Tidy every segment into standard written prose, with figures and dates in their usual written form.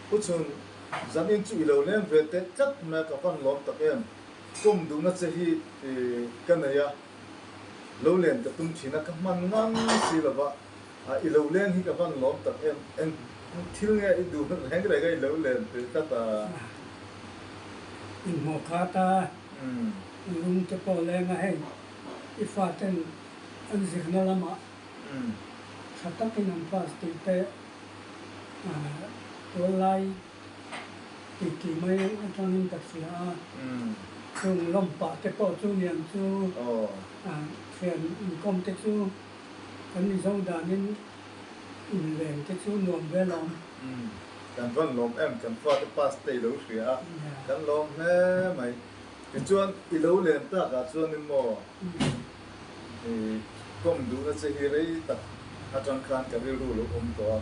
Pu Chhun, zanin chu i lo leng ve teh tlat mai a, ka van lawm tak em. Kawm duhna che hi ka nei a, lo len ka tum thin a, ka hman ngang si lo va, i lo leng hi ka van lawm tak em. Eng thil nge i duh reng reng a i lo len teh tlat a? Inhmuh khat a, lung te pawh leng a hei, i faten an zirna lamah tha takin an pass tih te Tuallai tih tih mai atangin ka hria a, chung lawmpah te pawh chu niang chu thian inkawm te chu kan Mizo danin inleng te chu nuam ve lawm. Kan van lawm em, kan fate pass te i lo hria a, kan lawm hle mai. Tichuan i lo len takah chuanin maw? I kawm duhna che hi rei tak atang khan ka rilru lo awm tawh a,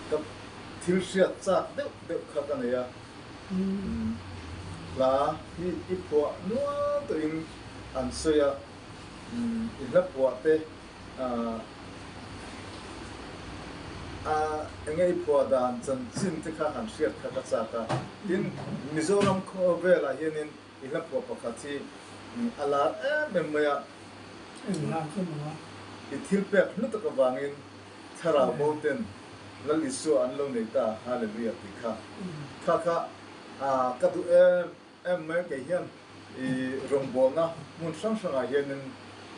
ka thil hriat chak deuh deuh kha ka nei a, hla hi i phuah nual tawhin an sawi a, i hla phuah te a enge i phuah dan chanchin te kha han hriat kha ka chak a, tin Mizoram khawvelah hianin I hla phuah pakhat hi a lar em em mai a. Eng hla chu maw a? I thil pek hlu tak avangin thlarau bo ten Lal Isua an lo nei ta, Hallelujah tih kha. Kha kha ka duh em em mai kei hian i rawngbawlna hmun hrang hrangah hianin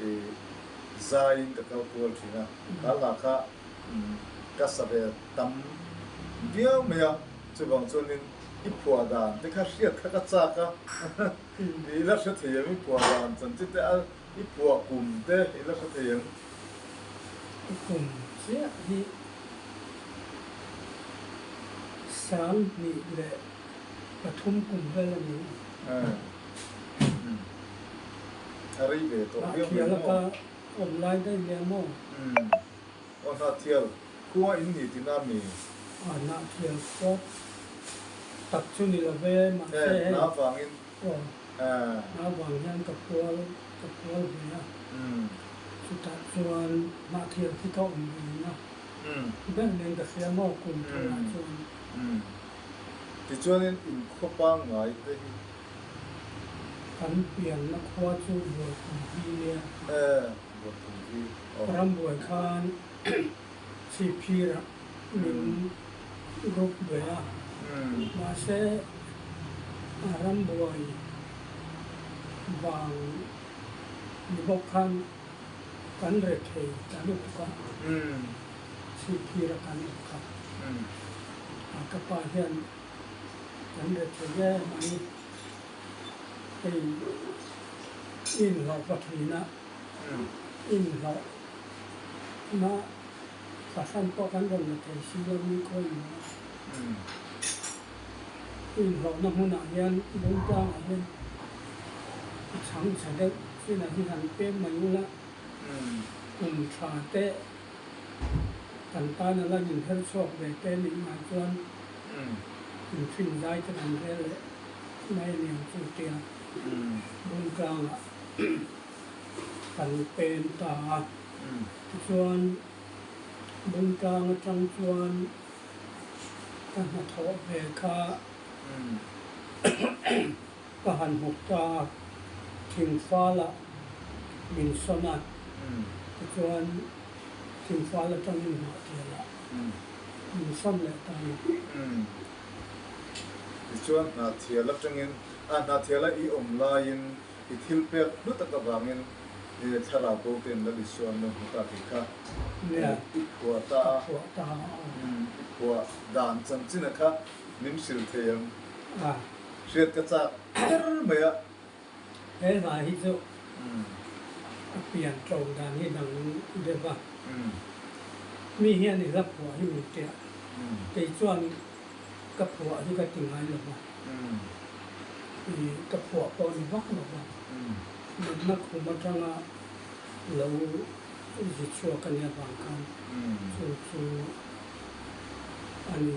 i zaiin ka kal kual thin a. Kha hla kha ka sa ve tam viau mai a, chuvang chuanin I phuah dan te kha hriat kha ka chak a, i la hre thei em i phuah dan chanchin te a, i phuah kum te i la hre thei em? I kum chiah hi 2003 kum vel a ni. A rei ve tawh viau mai maw? Hnah thial a ka awm lai daih nia maw? Aw Hnahthial khua in ni tina mi? Aw Hnahthial khua tak chu ni lo ve, mahse hei. Hna vangin. Aw hna vang hian ka pual ka pual ve a, chutah chuan Hnahthial khi ka awm ve in a, ber nen ka hria maw kum thawhah chuan. Tichuanin in khaw pangngai te hi. Kan pianna khua chu Bualpui hi nia. Bualpui hi aw. Rambuai khan Chhipphirah min group ve a, mahse rambuai vang ni bawk khan kan rethei ta lutuk a, Chhipphira kan awm kha. Ka pa hian kan rethei em a ni. Hei inhlawh pathina inhlawh na fahran pawh kan rawn la thei si lo ni khawi maw. Inhlawhna hmunah hian Bungtlangah hian a chhang chhe deuh chinah hi han pem mai ula kum tha te kan tan a la inher chhuak ve te nih ngai chuan inhrin zai te kan rel leh mai a niang chu tia Bungtlangah kan pem ta a. Tichuan Bungtlang atang chuan ka hnathawh ve kha ka han hmu ta a, thingfalah min sawn a, tichuan thingfal atangin hnahtialah min sawn leh ta a ni. Tichuan Hnahthial atangin, a Hnahthiala i awm laiin i thil pek hlu tak avangin thlarau bo ten Lal Isua an lo hmu ta tih kha i phuah ta a, i phuah dan chanchina kha min hrilh thei ang. Hriat ka chak ber mai a. He hla hi chu a pian to dan hi dang deuh a. Mi hian i hla phuah hi min tia. Kei chuan ka phuah hi ka ti ngai lo va. I ka phuah pawh ni vak lo va. Natna khum atanga lo zi chhuak a nih avang khan chu chu a ni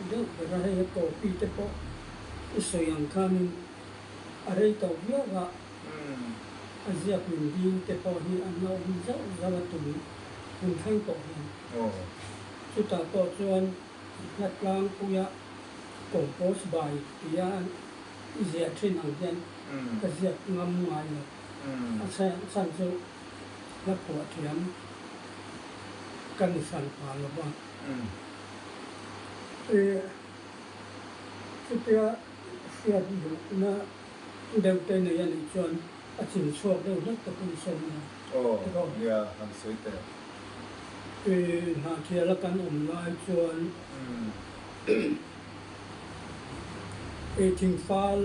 deuh ber a. Hei he copy te pawh i sawi ang khanin a rei tawh viau a, a ziak min dil te pawh hi an la awm zauh zauh a tum hun thleng pawh hian. Chutah pawh chuan. Hla tlangpuia compose by tia i ziah thin ang hian ka ziak ngam ngai lo. A chhan chu hla phuah thiam ka ni hran pah lo va. Chutia hriat duhna deuh te nei a nih chuan a chin chhuak deuh hlek te pawh i sawi nia. Aw, nia, han sawi teh. Hnahthiala kan awm lai chuan Thingfal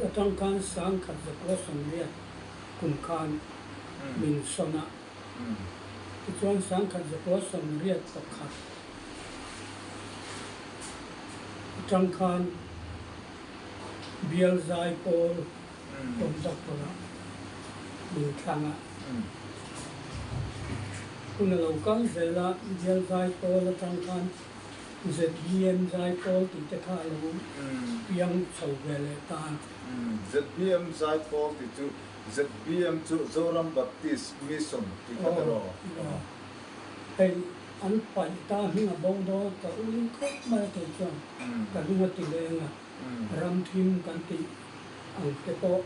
atang khan 1998 kum khan min sawn a, tichuan 1981 atang khan Bial Zaipawl Conductor-ah min thlang a. Hun a lo kal zel a, Bial Zaipawl atang khan ZBM Zaipawl tih te kha a lo piang chho ve leh ta a. ZBM Zaipawl tih chu ZBM chu Zoram Baptist Mission tih kha tiraw? Aw, hei an paih ta hming a bo dawn ka ui khawp mai a kei chuan ka lung a ti leng a. Ram thim kan tih ang te pawh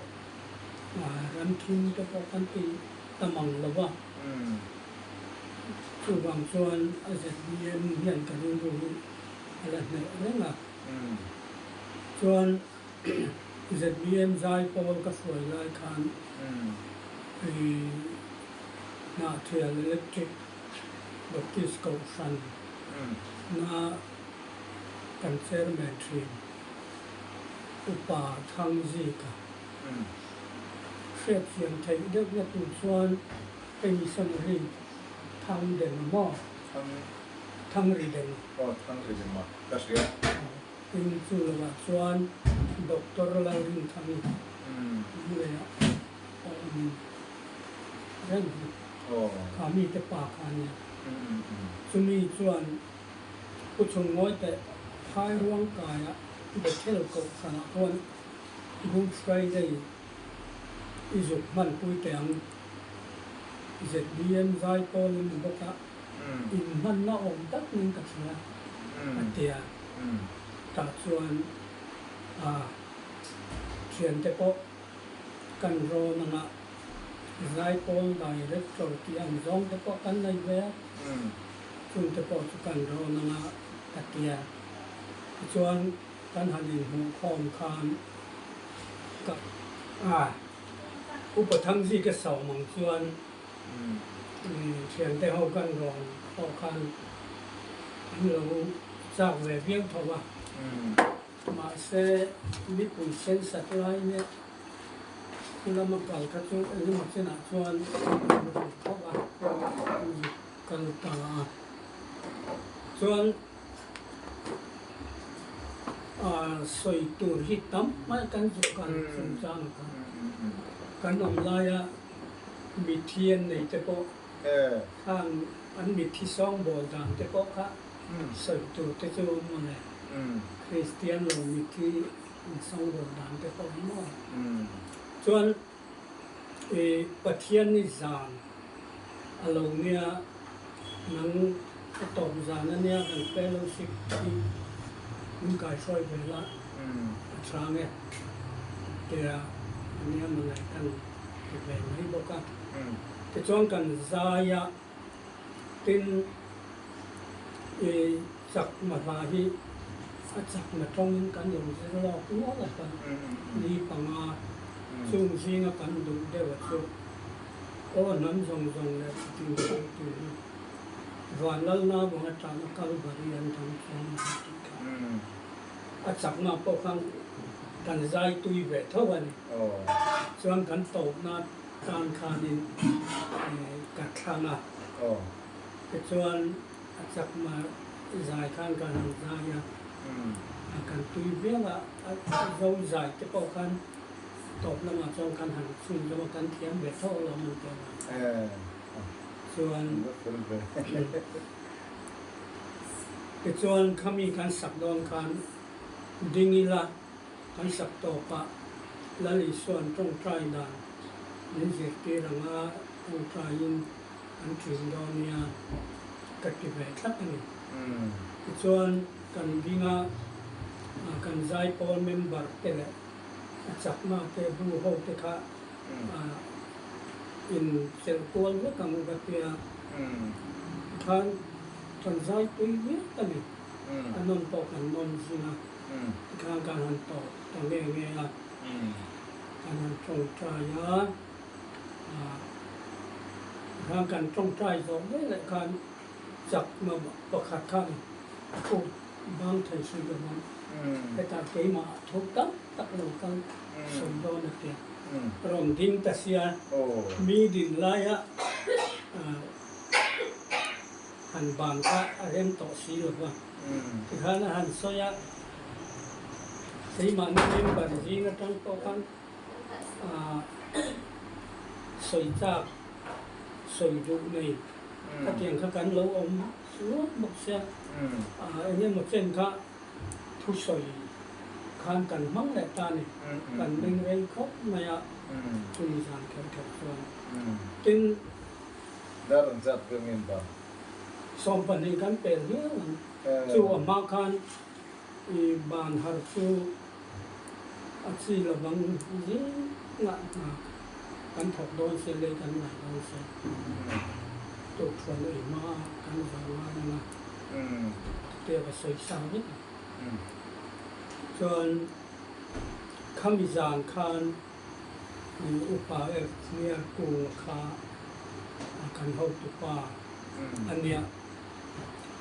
ram thim te pawh kan ti tam ang lo va, chuvang chuan a ZBM hian ka rilru hi a la hneh reng a. Chuan ZBM zai pawl ka hruai lai khan Hnahthial Electric Baptist Kohhran na kan chairman thin Upa Thangzika hriatthiam theih deuhna tur chuan hei missionary Thangdema maw? Thangridema. Aw Thangridema ka hria. Tin chu lovah chuan Doctor Lalrinthangi Lungleiah pawh awm reng hi kha mite pa kha a nia. Chumi chuan Pu Chhungmawi teh phai ruang kaiah Bethel kohhranah khuan Good Friday i zuk hmanpui teh ang. ZBM zai pawl in ni bawk a, inhmanna awm tak niin ka hria, a ti a. Tah chuan a thiante pawh kan rawn ang a, Zaipawl Director tih ang zawng te pawh kan nei ve a. Chungte pawh chu kan rawn ang a, ka ti a. Tichuan, kan han inhmuh khawm khan ka a, Upa Thangzika sawm ang chuan thiante ho kan rawn pawh khan an lo chak ve viau tho a. Mahse, mipui sensat lai nia khu lama kal kha chu engemaw chenah chuan an zuk khawp a, an zuk kal ta a. Chuan sawi tur hi tam mai kan zuk kal chungchang kha kan awm laia mitthi an nei te pawh khang an mitthi sawngbawl dan te pawh kha Sawi tur te chu awm maw le? Kristian lo mitthi insawngbawl dan te pawh hi maw? Chuan i Pathian ni zan a lo nia, nang a tawp zan a nia kan fellowship hi min kaihruai ve la a chang e tia a nia maw le kan ti ve mai bawk a. Tichuan kan zai a. Tin, i chakma hla hi a chakma tawngin kan lo zir lawk nual a kan ni panga chung zinga kan duh deuh a chu aw hnam zawng zawng leh chitin zawng tur hi Vanlalna vanga tana Kalvari an dang chuang a ni tih kha a chakma pawh khan kan zai tui ve tho a ni. Chuan kan tawpna Tan khanin ka thlang a, tichuan a chakma zai khan kan han zai a, kan tui viau a, a zo zai te pawh khan tawp lamah chuan kan han chhun zawm a, kan thiam ve tho alawm an ti a, chuan tichuan khami kan sak dawn khan ding ila. Kan sak tawpah Lal Isua'n tawngtai dan min zirtir anga tawngtaiin kan thin dawn nia ka ti ve tlat a ni. Tichuan. Kan ding a, kan zaipawl member te leh a chakma te bu ho te kha in chelh kual vek ang u ka tia. Tikhan kan zaipui viau a ni. A nawn pawh kan nawn zing a, tikhan kan han tawp ta nge nge a, kan han tawngtai a, tikhan kan tawngtai zawh veleh khan chakma pakhat khan Thu bang thei hrih lo ang. Hetah keimah ah thu tam tak lo kal sawi dawn a tia. Rawn ding ta sia, mi din laia han ban kha a rem tawh si lo va. Tikhan a han sawi a, keimahni member zing atang pawh khan sawi chak, sawi duh nei khatiang kha kan lo awm. Ruat bawk sia, eng emaw chen kha thusawi khan kan hmang leh ta ni, kan meng rei khawp mai a, chumi zan kher kher chuan. Tin, Dar an zat vel ngen bang. 12 kan pel hial ang. Chu a hma khan i ban har chu a chi lovang zingah hna kan thawk dawn se lei kan ngai dawn se tukthuan ei hma a kan zo ngai ang a, tia ka sawi sa vek a. Chuan khami zan khan upa F. Hniarkunga kha kan hotupa a nia.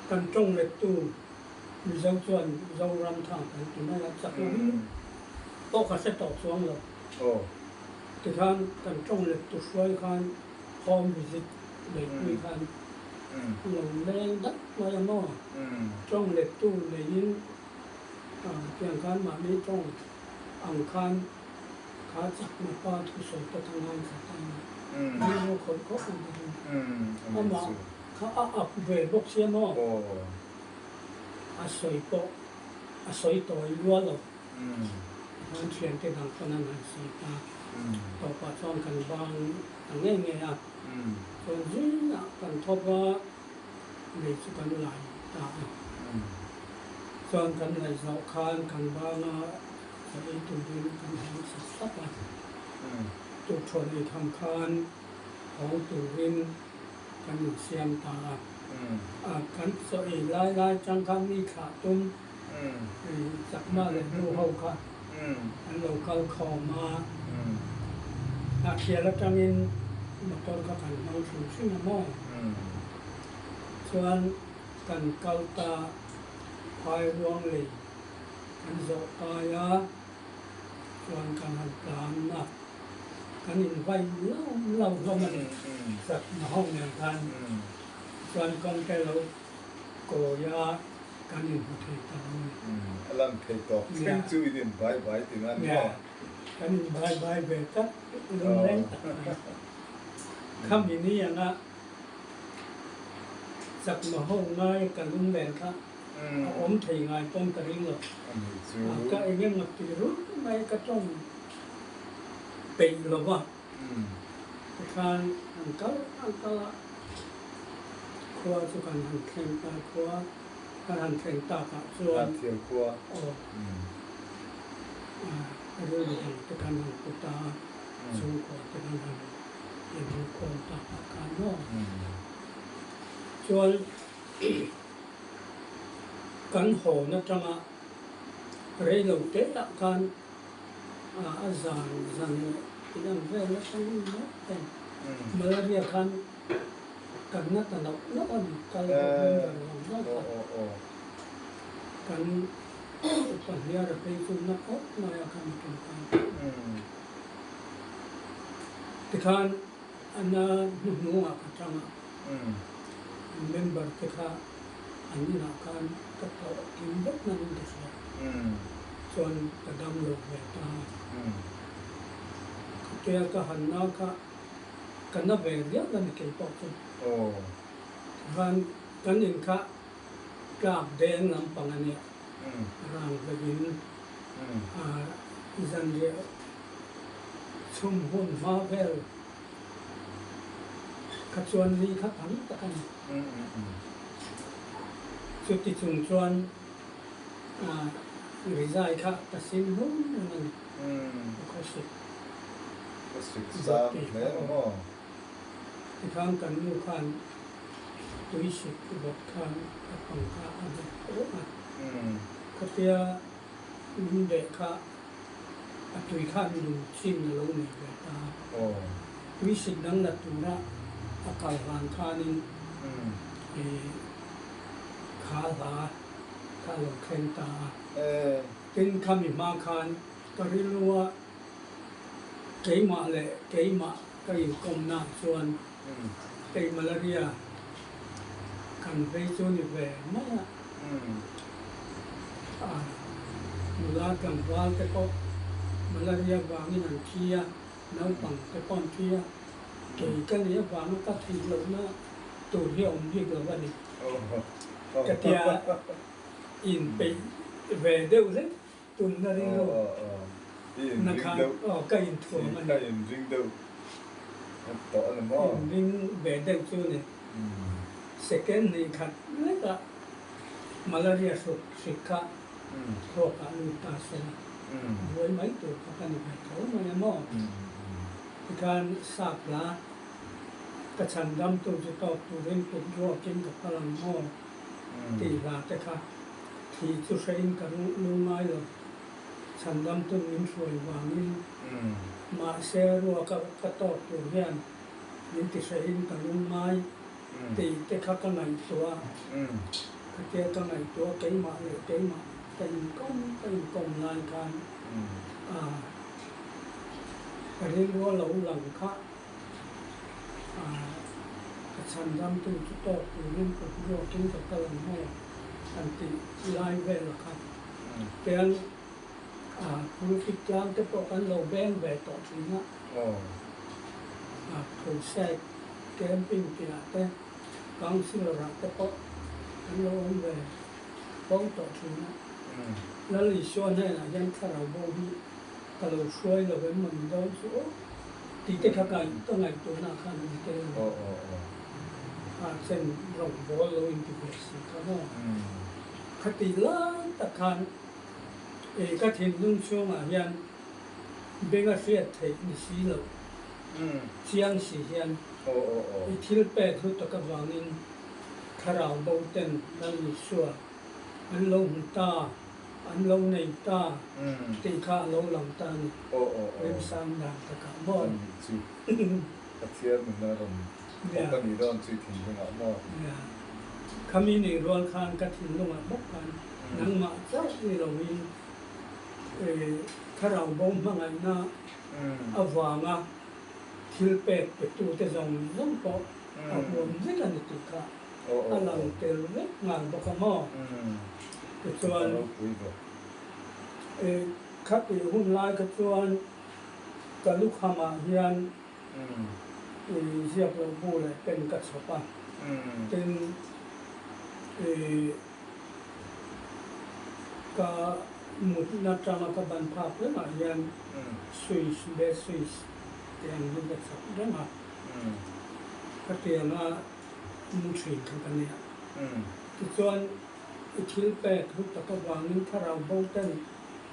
Kan tawng lettu Mizo chuan Zoram thang kan ti mai a, chak lovin pawh ka hre tawh chuang lo. Tikhan kan tawng lettu hruai khan home visit neihpui khan lo leng dat mai a maw? Tawng lettu neiin tiang khan mahni tawng ang khan kha chakna pa thusawi te kha ngaithla ta a, rilru khawih khawp ang ka ring. Amah kha a up ve bawk sia maw? A sawi pawh a sawi tawi lual lo. Khan thiante dang pawn an han sawi ta. Tawpah chuan kan bang ta ngei ngei a. Chuan zingah kan thawp a, lei chu kan lai ta a. Chuan kan laih zawh khan kan bang a, ka ei turin kan hawng sap sap a. Tukthuan ei tham khan hawng turin kan insiam ta a. Kan chaw ei lai lai chang khan mi thlah tum chakma leh nu ho kha an lo kal khawm a. Hnahkhial atangin motor kha kan hmang hrim hrim a maw? Chuan kan kal ta Phairuang lei kan zawh kai a, chuan kan han tlan a. Kan invai lau lau hlawm a ni. Chakma ho nen khan chuan kawng te lo kawi a, kan inhmu thei ta lo a ni. A lan thei tawk thleng chu in invai vai tih na a ni maw? Kan invai vai ve tlat lungleng tak mai. Khami ni anga chakma ho ngai ka lunglen kha a awm thei ngai pawn ka ring lo. Ka eng emaw ti rut mai ka tawng peih lo va, tikhan an kal an kal a, khua chu kan han thleng ta, khua kan han thleng takah chuan aw rilru dang te kan han pu ta a, chhungkua te kan han inhmukhawm takah khan maw chuan kan hawn atanga rei lo te ah khan a zan zan leh tih ang vel atang in mai thei. Malaria khan kan na ta loh loh a ni, kal ho member zawng zawng kha kan upa hniara phei chu na khawp mai a khan a tum khan. Tikhan a na hnuhnungah ka tang a, member te kha an inah khan ka tlawh kim vek nain ka hria. Chuan ka dam lo ve ta a. Khatia ka han na kha ka na ve riau a ni kei pawh chu. Tikhan kan in kha tlak deng lampang a nia, rang vekin zanriah chhum hun hma vel kha chuan ni kha tam tak a ni. Chuti chung chuan. Rizai kha ka sin hlum reng a ni. Ka khawsik. Khawsik sang hle ang maw? Tikhan kan nu khan tuisik vawt khan ka pang kha a bet reng a. Khatia min beh kha a tui khan lung chin a lo nei ve ta a. Tuisik dang la tura a kal hlan khanin kha hla kha a lo thleng ta a. Tin, khami hma khan ka rilrua keimah leh keimah ka inkawmnaah chuan kei malaria kan vei chu ni ve mai a. Nula tlangval te pawh malaria vangin an thi a, naupang te pawh an thi a, kei ka nih avanga ka thih lohna tur hi a awm bik lo a ni. Ka tia inpeih ve deuh hlek tumna rilru na khan aw ka inthuam a ni. Inring ve deuh chu ni. Second hnih khat lekah malaria hruk hrik kha thluakah lut ta se la, buai mai tur kha ka ni ve tho mai a maw? Tikhan sap hla ka chhan damtu chu tawk turin kut ruakin ka kal ang maw? Tih hla te kha thi chu hrein ka lu ngai lo. Chhan damtun min hruai vangin mahse ruaka ka tawk tur hian min ti hrein ka lung ngai tih te kha ka ngaihtuah a. Khatia ka ngaihtuah keimah leh keimah ka inkawm ka inkawm lai khan ka rilru a lo lang kha ka chhan ramtu chu tawk turin kut ruakin ka kal ang maw han tih lai vel a kha. Tiang pulpit tlang te pawh kan lo beng ve tawh thin a. Crusade camping tih ah te councillor ah te pawh kan lo awm ve fo tawh thin a. Lal Isua hnenah hian thlarau bo hi ka lo hruai lo em maw ni dawn chu aw tih te kha ka ngaihtuahna khan a ni tel a ni. A chen rawngbawl lo inti ve si kha maw. Khatih lai tak khan ka thinlung chhungah hian beng a hriat theih ni si lo chiang si hian i thil pek hlu tak avangin thlarau bo ten Lal Isua an lo hmu ta, an lo nei ta tih kha a lo lang ta a ni. Remsang dan takah maw? Pathian nuna rawn thawk a nih dawn chu i thinlungah maw? Khami nih rual khan ka thinlungah bawk khan nangmah chauh ni loin thlarau bo hmangaihna avanga thil pek petute zawng zawng pawh a huam vek a ni tih kha a lang tel vek nghal bawk a maw? Tichuan khatih hun lai kha chuan ka lukhamah hian ziak loh bu leh pen ka chhawp a, tin ka mutna tanga ka ban phak rengah hian switch bed switch tih ang hi ka chhawp reng a, khatianga mu thin kha ka nia. Tichuan i thil pek hlu tak avangin thlarau bo ten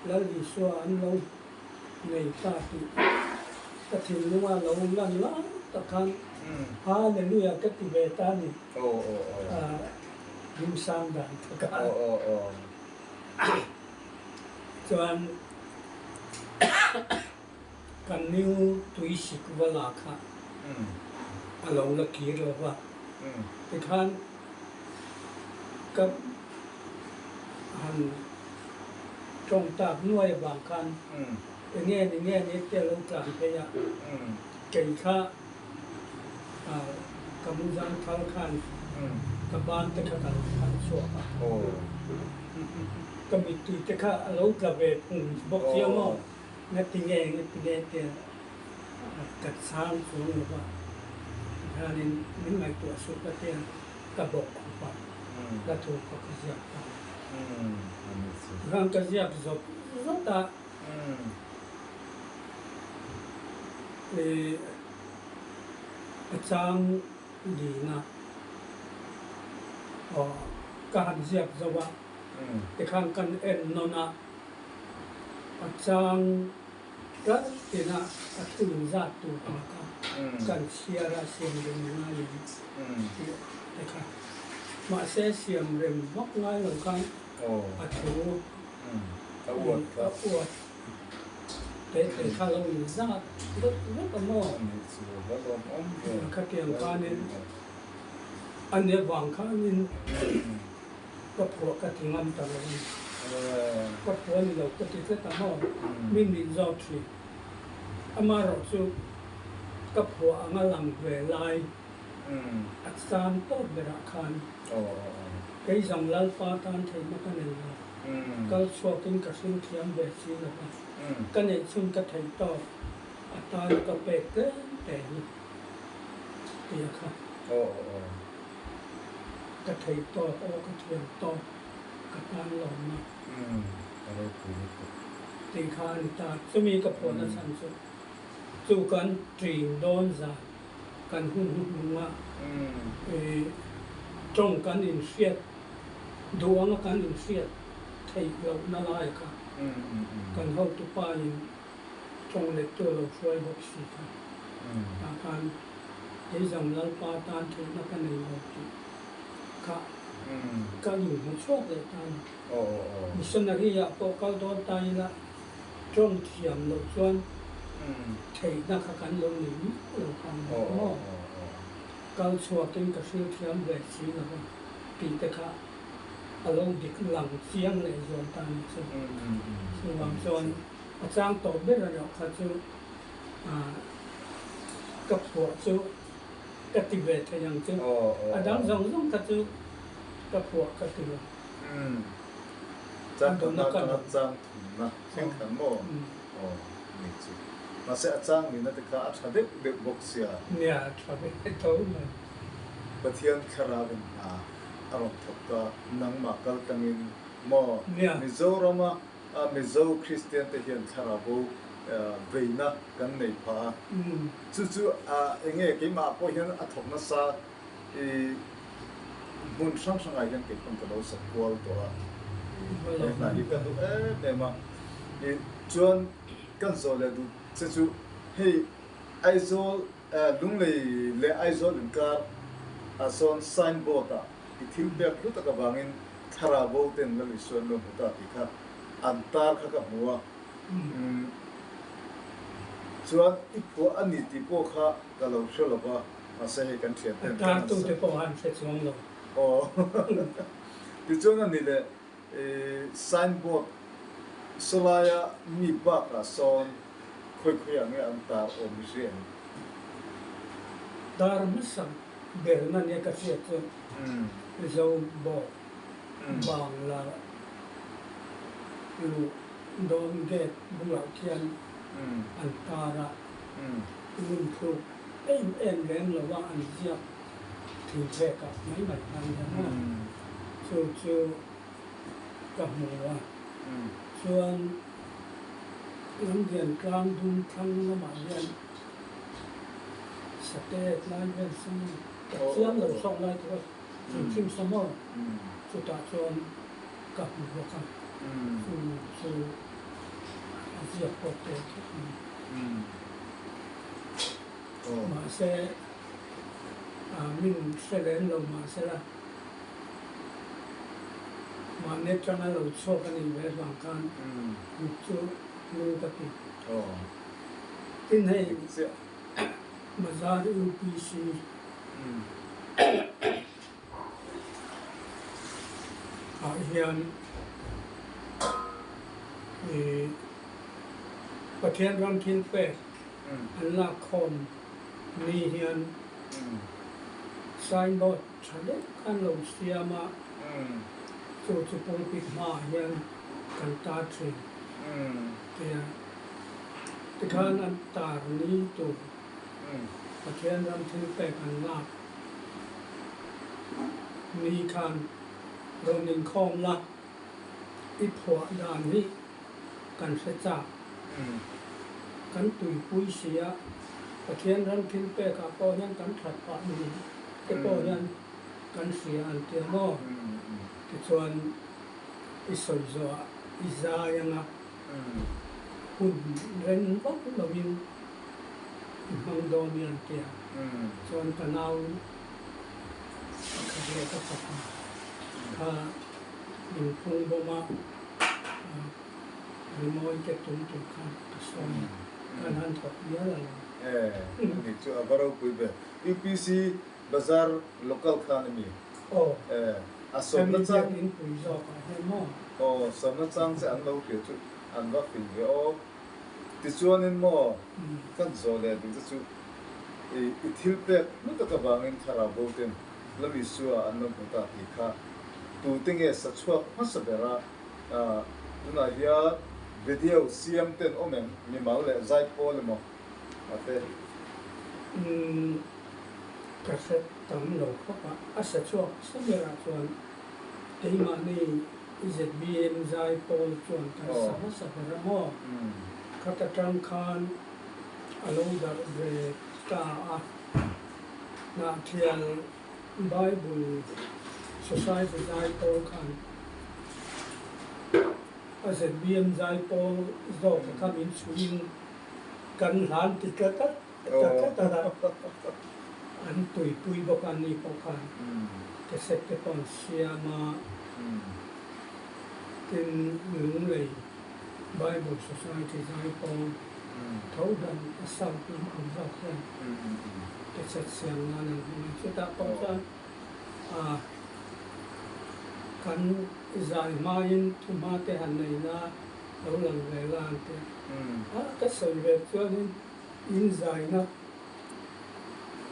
Lal Isua an lo nei ta tih ka thinlunga lo lan lai tak khan Hallelujah ka ti ve ta a ni. Hlimsang dan takah chuan kan new tuisik va la kha a lo la kir lo va, tikhan ka han tawng tak nuai avang khan enge ni nge ni te a lo tlan phei a, kei kha ka mu zang thal khan ka ban te kha ka lo phan chhuak a, ka mittui te kha a lo tla ve phung bawk chiang maw, ngati nge ngati nge tia ka chhang chuang lo va, tikhanin min ngaihtuah suh ka tia ka bawk khawp a, ka thu kha ka ziak ta a. Tikhan ka ziak zawt zawt a, a chang lina aw ka han ziak zo a. Tikhan kan en nawn a, a chang tlat tina a thun zat tur ang kha kan chhiar a siam rem ngai em tih te kha. Mahse siam rem vak ngai lo khan a thu a uat te te kha lo in zat vek vek a maw? Khatiang khanin a nia vang khanin ka phuah ka ti ngam ta lo a ni. Ka phuah ni lo ka ti tlat a maw? Min min zawt thin. Amaherawh chu ka phuah anga lang ve lai a cham tawp berah khan kei zawng Lalpa tan theihna ka nei lo. Kal chhuakin ka hring thiam ve si lo va, ka neih chhun ka theih tawk a tan ka pek tlem te hi tia kha. Ka thei tawk aw ka thiam tawk ka tan lawmna tih kha a ni ta. Chumi ka phuahna chhan chu chu kan ṭin dawn zan kan hun hnuhnunga ṭawng kan inhriat duh anga kan inhriat theih lohna lai kha kan hotupa in ṭawng lettu a lo hruai bawk si kha. Tah khan kei zawng Lalpa tan theihna ka nei lo tih kha ka inhmu chhuak leh ta a ni. Missionary ah pawh kal dawn ta ila ṭawng thiam loh chuan theihna kha kan lo nei miah lo kha a ni maw? Kal chhuakin ka hril thiam ve si lo va tih te kha a lo dik lang chiang leh zual ta a ni chu. Chuvang chuan a chang tawh ber erawh kha chu ka phuah chu ka ti ve thei ang chu. A dang zawng zawng kha chu ka phuah ka ti lo. Chang thumna atanga chang thumna thleng khan maw? Aw ni chu. Mahse a chang nihna te kha a tha deuh deuh bawk sia. Nia a tha ve tho mai. Pathian thlarau in hna a rawn thawk ta nangmah kal tlangin maw? Mizorama Mizo Kristian te hian thlarau bo veina kan nei phah a. Chu chu enge keimah pawh hian a thawk nasa i hmun hrang hrangah hian kei pawn ka lo sak kual tawh a, he hna hi ka duh em em a. I chuan kan zawh leh duh che chu hei Aizawl Lunglei leh Aizawl inkar ah sawn sign board ah i thil pek hlu tak avangin thlarau bo ten Lal Isua an lo hmu ta tih kha an tar kha ka hmu a. Chuan i phuah a ni tih pawh kha ka lo hre lo va. Mahse hei kan thian ten kan han sa. Pawh an hre chuang lo. Aw. Tichuan a ni le signboard sawlaia mi bakah sawn khawi khawi ah nge an tar awm i hria em? Tar hmasa berna nia ka hriat chu Mizo bawk Bangla luh dawn gate bulah khian an tar a, lungthluk em em lem lo a an ziak thingphek ah mai mai khan hian maw chu chu ka hmu a chuan Lamlian tlang dum thlang lamah hian sate tlai vel sam ka chiang lo sawk lai tur a thingthim sa maw chutah chuan ka hmu bawk a chu chu a ziak pawh tel khawp mai. Mahse, min hre lem lo mahsela, mahni atanga lo chhuak a nih ve avang khan kut chu lu ka ti. Tin hei Bazar UPC ah hian Pathian ram thil pek An lak khawm ni hian signboard tha deuh khan lo siam a, chu chu pulpit hmaah hian kan tar thin tia tikhan an tar ni tur Pathian ram thil pek an lak ni khan rawn inkhawm la i phuah dan hi kan hre chak. Kan tuipui si a, Pathian ram thil pekah pawh hian kan that pah ni te pawh hian kan hria an ti a maw? Tichuan I sawi zawhah i zai anga hun reng vak lovin i hmang dawn nia an ti a. Chuan ka nau pakhat leh ka fapa kha min phung bawm a, rimawi te tum tur khan ka sawi a, kan han thawk mial a lo. E, ani chu a va ropui ve. UPC Bazar local khan a mi? Aw. E, a sawmna chang. Hemi biak in pui zawk ah hian maw? Aw, sawmna chang che an lo hria chu an va fing ve aw. Tichuanin maw kan zawh leh duh te chu i i thil pek hnu tak avangin thlarau bo ten Lal Isua an lo hmu ta tih kha tute nge sa chhuak hmasa ber a, tunah hian video siam ten awm em mimal leh zaipawl emaw a te. Umm ka hre tam lo khawp a, a sa chhuak hmasa berah chuan keimahni ZBM zaipawl chuan kan sa hmasa ber a maw? Khata tang khan a lo darh ve ta a, Hnahthial Bible Society zaipawl khan a ZBM zaipawl zawk kha min chhuiin kan hlan ti tlat a, ta tlat a, an tuipui bawk a ni pawh khan cassette te pawh an siam a, tin Lunglei Bible Society zaipawl tho hian a south lam ang zawk hian cassette siam nan an hmang a, chutah pawh chuan ah kan zai hmain thuhma te han nei la lo lang ve la an ti a, ka sawi ve chuanin in zaina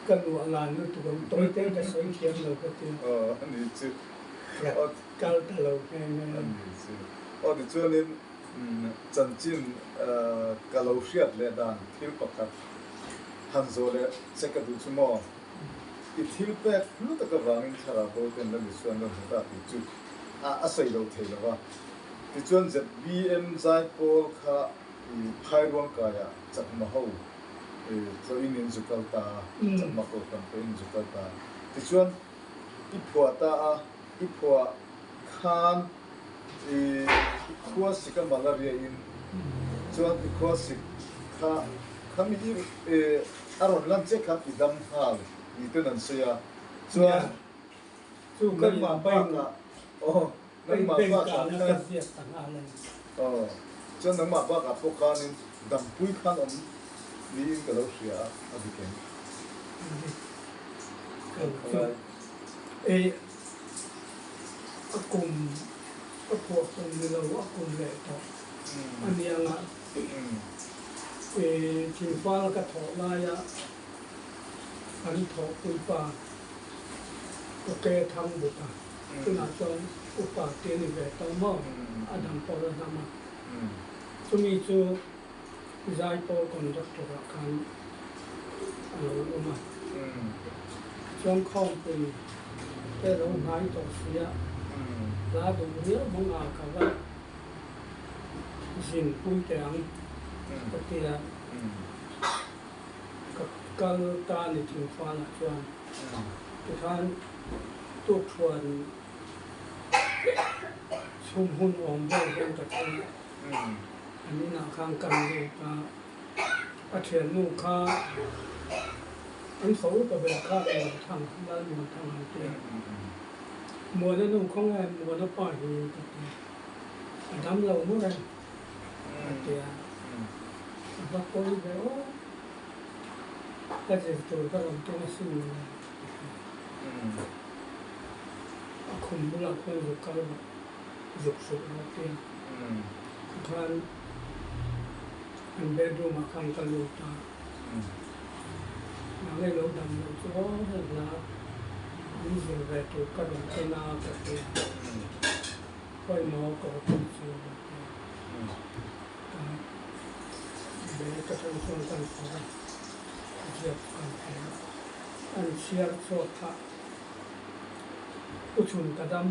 ka luah lan lutuk ang tawi te ka sawi thiam lo ka ti a. Aw a ni chu. Ka kal ta lo nghe nghe. A ni chu. Aw tichuanin chanchin ka lo hriat leh dan thil pakhat han zawh leh che ka duh chu maw? I thil pek hlu tak avangin thlarau bo ten la misuan rawn hmu ta tih chu a sawi lo thei lo va. Tichuan ZBM zaipawl kha i phairuang kaiah chakma ho tlawhin in zu kal ta a, chakma kohhran pawhin in zu kal ta a. Tichuan i phuah ta a, i phuah khan i khua sik a malaria in chuan i khua sik kha khami i a rawn lan che khan i dam nghal ni ten an sawi a, chuan nangmah bakah aw nangmah bakah khan aw chuan nangmah bakah pawh khanin dampui khan awm niin ka lo hria a, a dik em? E a kum a phuah kum ni lo a kum leh tawh a nia nga e thingfal ka thawh laia kan thawhpuipa Uke Thangbuta tunah chuan upa te a ni ve tawh maw a dam pawh la dam a chumi chu Zaipawl conductor ah khan a lo awm a, chuan khawmpui te lo hnai tawh si a, hla duh riau hmang ah ka va zin pui teh ang ka ti a, ka kal ta ni thingfal ah chuan tikhan tukthuan chhum hun awm vel hian ka thleng a. An inah khan kan lut a, a thiannu kha an fo upa ber kha Muanthang, Lal Muanthang an ti a. Muana nu khaw nge Muana pa hi ka ti a, a dam lo mur e a ti a, a va pawi ve aw, ka zir tur ka rawn tum asin mawle a ti a. A khum bulah khuan zuk kal rawh. Zuk hruk rawh tia khan an bedroom ah khan ka lut a, nang ilo dam loh chu aw heng hla an zir ve tur ka rawn en a ka ti a, pawimawh ka va pui chu ka ti a, ka bag atang chuan kan phawrh a, ziak kan pe a, an chhiar chhuak kha u chhun ka dam.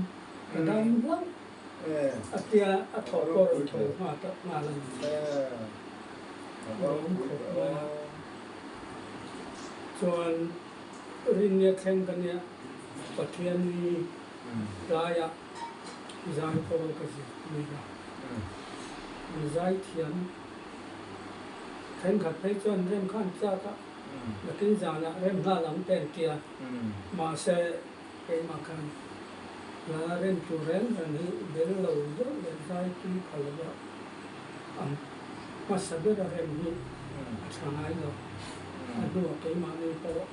Ka dam hlauh a tia a thawh pawh rawn tho nghal a ni. Lawm khawp mai a. Chuan rinnia thleng ka nia Pathian ni tlaiah Zaipawl ka zirtir a, an zaithiam thenkhat phei chuan rem khan chak a, nakin zanah rem nghal ang te an ti a, mahse keimah khan hla rem tur reng reng hi bel lo deuh leh zai tui pha lova ang hmasa bera rem hi a tha ngai lo, a hnuah keimahni pawh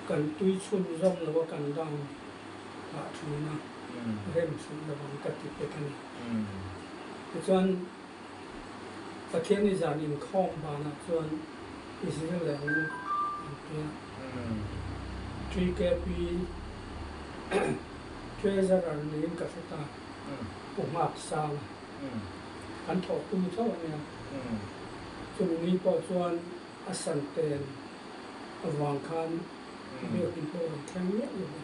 kan tui chhunzawm lo a kan down phah thin a, rem hrih lo ang ka ti pek a ni. Tichuan, Pathian i zan inkhawm banah chuan i zir leh ang u an ti a. TKP Treasurer niin ka hre ta, Pu Nghak Sanga. Kan thawhpui tho a nia. Chumi ni pawh chuan a san pen avang khan Biakin pawh rawn thleng miah lo va,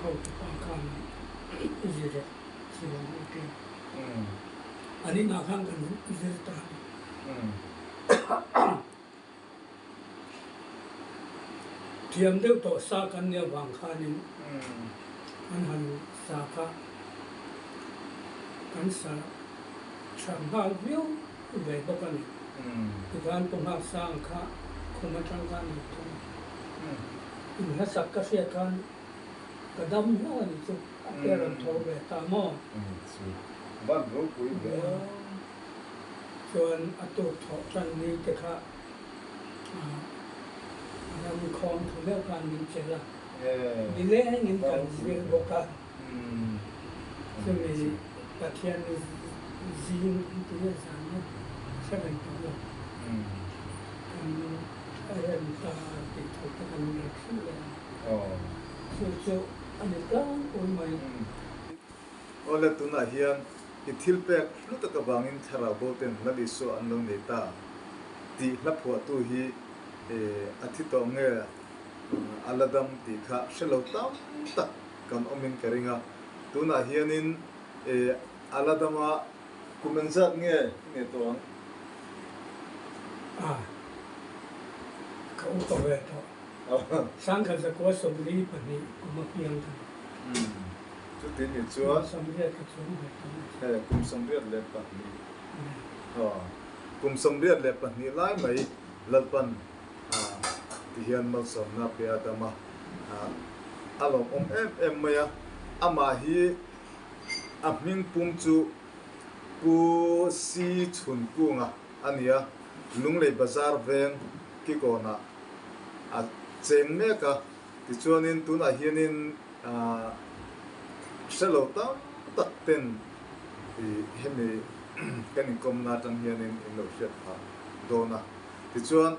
hotupa khan i zir rawh si lo ang tia an inah khan kan zir ta a ni. Thiam deuh tawh sa kan nih avang khanin an han sa kha kan sa tha nghal viau ve bawk a ni. Tikhan Pu Nghak Sang kha khum atang khan lo thawm a. In hlasak ka hriat khan ka dam hlauh a ni chu a pe rawn tho ve ta maw? Chu van ropui ve. Chuan a tuk thawh tan ni te kha ram khawm thu meuh khan min chelh a. Nilengin kan zir bawk a. Chumi Pathian zing an ti nge zan nge hre reng tawh lo. Kan rem ta tih thu te kan rak hrilh leh a. Chu chu a ni tlangpui mai. Awle tunah hian i thil pek hlu tak avangin thlarau bo ten Lal Isua an lo nei ta tih hla phuahtu hi a thi tawh nge a la dam tih kha hre lo tam tak kan awmin ka ring a, tunah hianin a la dam a, kum engzat nge i nei tawh ang? A, ka upa ve tawh. Sangkhat zakua 42 kum a piang ka ni. Umm, chuti ni chuan. Kum 84 ka chuang ve tawh a ni. He, kum 82. Aw, kum 82 lai mai Lalpan ti hian malsawmna pe a dam a, a lawmawm em em mai a. Amah hi a hming pum chu Pu Si Chhun Kunga a ni a, Lunglei Bazar veng Kikawnah a cheng mek a. Tichuanin tunah hianin hre lo tam tak ten hemi kan inkawmna atang hianin in lo hriat phah dawn a. Tichuan,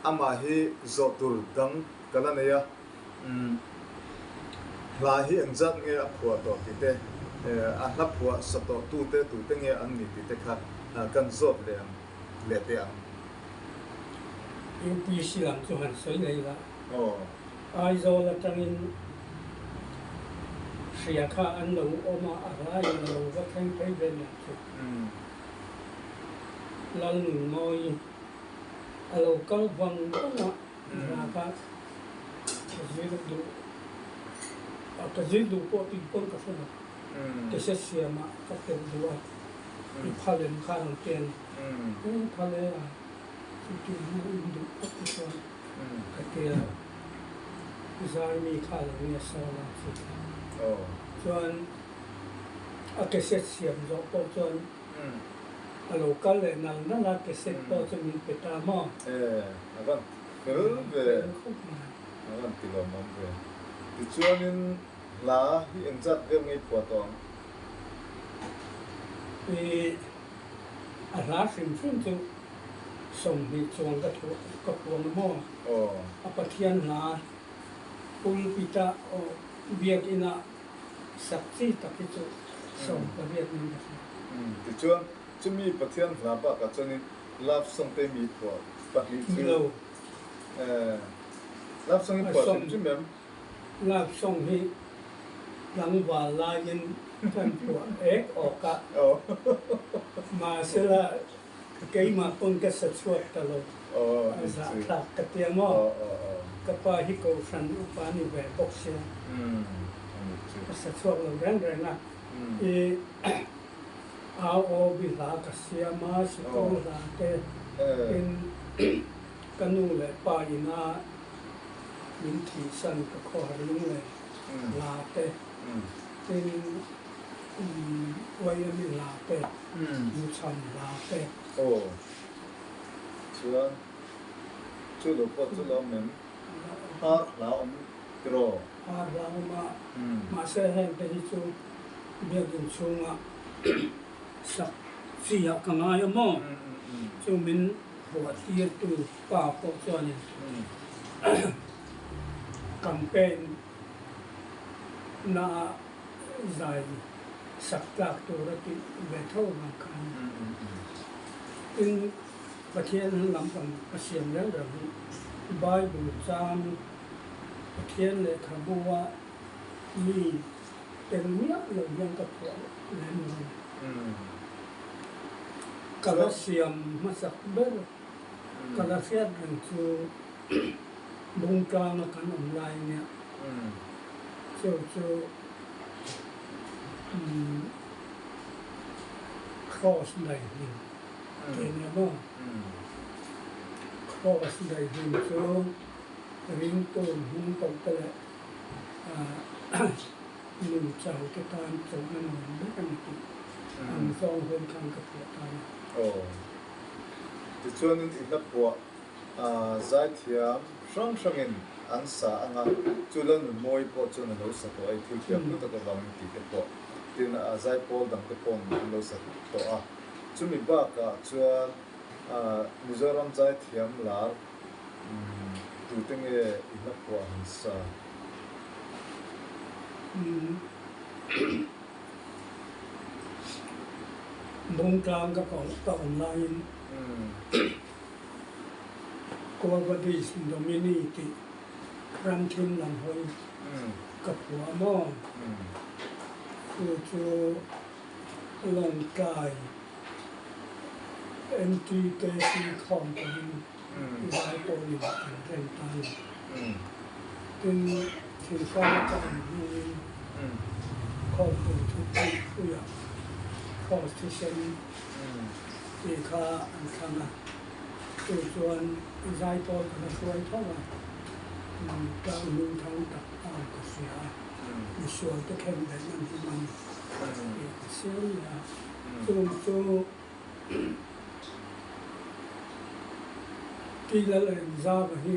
amah hi zawh tur dang ka la nei a, umm, hla hi engzat nge a phuah tawh tih te, a hla phuah sa tawh tute tute nge an ni tih te kha kan zawt leh ang leh teh ang. UPC lam chu han sawi leh ila, Aw. Aizawl atangin hria kha an lo awm a, a hlaiin a lo va thleng phei ve nen chu. Lalnunmawi a lo kal vang vang a, hna kha ka zir duh a, ka zir duh pawh tih pawn ka hre lo, cassette siamah ka telh duh a, i phal em kha rawn ti a ni, e phal e a, chutiang hian in duh phawt te chuan ka ti a, Zarmi kha lo nge sawn a chu kha chuan a cassette siam zawh pawh chuan A lo kal leh nal nal a, cassette pawh chu min pe ta maw? E, a van fel ve. Fel khawp mai. A van ti lawmawm ve. Tichuanin hla hi engzat vel ngei phuah tawh ang? I, a hla hrim hrim chu 20 chuang ka thuah ka puang a maw? Aw. A Pathian hla pulpit-ah aw biakinn-ah Sak chi tak hi chu 18 nin ka hria. Tichuan, chumi Pathian hla bakah chuanin love song te mi phuah pahnih chu. Ni lo. Love song hi phuah hrim hrim em? Love song hi tlangval laiin kan phuah ek awk a. Mahsela keimah pawn ka sa chhuak ta lo. A zahthlak ka ti ang aw. Ka pa hi Kohhran upa ni ve bawk sia. nih chu. Ka sa chhuak lo reng reng a, i au aw bi hla ka siam a, sikul hla te in ka nu leh pa ina min thihsan ka khawhar lunglei hla te tin YME hla te, Nuchham hla te. Aw, chuan chu lo pawh chu lo awm em? Har hla awm tiraw? Har hla awm a, mahse heng te hi chu biakinn chhunga sak chi ah ka ngai a maw? Chu min phuah tirtu pa pawh chuanin campaign na ah zai sak tlak tur a tih ve tho vang khan tin Pathian han lampang ka siam reng reng hi Bible chang Pathian lehkhabu a mi tel miah lo hian ka phuah lem lo a ni. Ka la siam hmasak ber ka la hriat reng chu Bungtlanga kan awm lai nia chu chu Cross daihlim tih a nia maw? Cross daihlim chu ringtu hming tawh te leh nu chau te tan chawlhna nuam vek a ni tih ang zawng hawn khan ka phuah ta a ni. Aw. Tichuanin i hla phuah Zaithiam hrang hrangin an sa ang a, chu la nun mawi pawh chuan a lo sa tawh a, i thil piak hlu tak avangin tih te pawh tin a zaipawl dang te paw'n an lo sa tawh a. Chumi bakah chuan Mizoram zaithiam lar tute nge i hla phuah han sa? Bungtlang ka awm laiin. Quo Vadis Domini tih ram thim lam hawi ka phuah maw? Chu chu Lawngtlai MTKC khawm pawhin zai pawhin an rem ta a ni. Tin, thingfang ka awm hnuin khawmpui thupui puiah Kraws thisen tih kha an thlang a, chu chuan zaipawl ka la hruai tho a, tlang hming thang tak ang ka hria a, misual te khen daih nan hi man tih ka siam leh a, chung chu Pi Lalengzava hi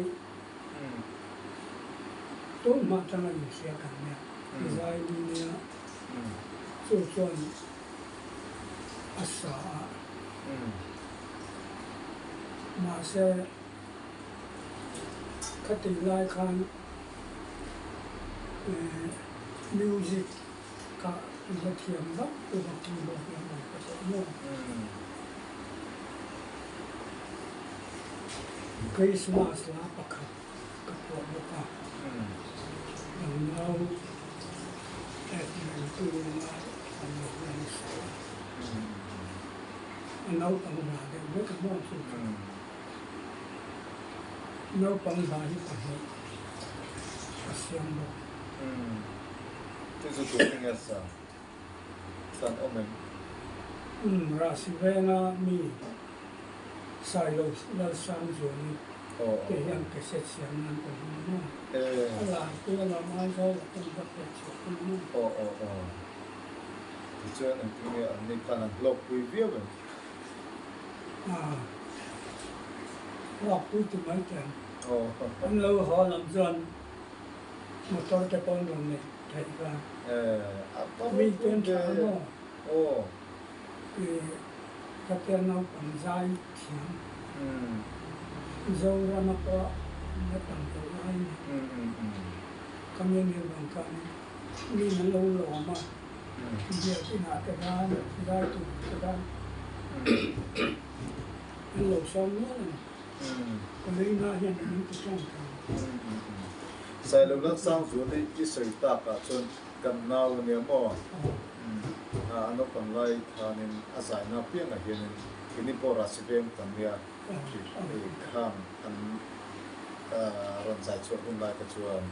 tun hma atanga inhria kan nia, zai ni nia, chu chuan. a sa a. Mahse, khatih lai khan music kha la thiam vak vak ni bawk lo mai ka tawh maw. Christmas la pakhat ka phuah bawk a, kan nau Edmund Tunga an lo hian a sawi a, a naupang hla deuh vek a maw chu chu. Naupang hla hi pahnih a siam bawk. Chu chu tur enge sa san awm em? Umm Rasi venga mi Sailo Lalsangzuali te hian cassette siam nan ka hmang a maw? A lar pui a lam Aizawl ah pawh va hriat chhuah pui a maw? Aw aw aw. Tichuan engtin nge an ni khan an hlawk pui viau em? Aa hlawk pui ti mai teh ang. An lo haw lam chuan motor te pawh an rawn neih theih kha. Mi te an thlah a maw? Khatia naupang zai thiam Zorama pawh la tam lo lai a ni. Ka mi nia vang khan mi an lo lawm a, biakinah te khan zai tur te khan an lo sawm nual a ni. Ka leina hian min ti tawng thei. Sailo Lalsangzual hi i sawi takah chuan kan nau a nia maw? A naupang lai khanin a zaina piangah hianin keini pawh Rasi veng tam nia khang an rawn zai chhuah hun lai kha chuan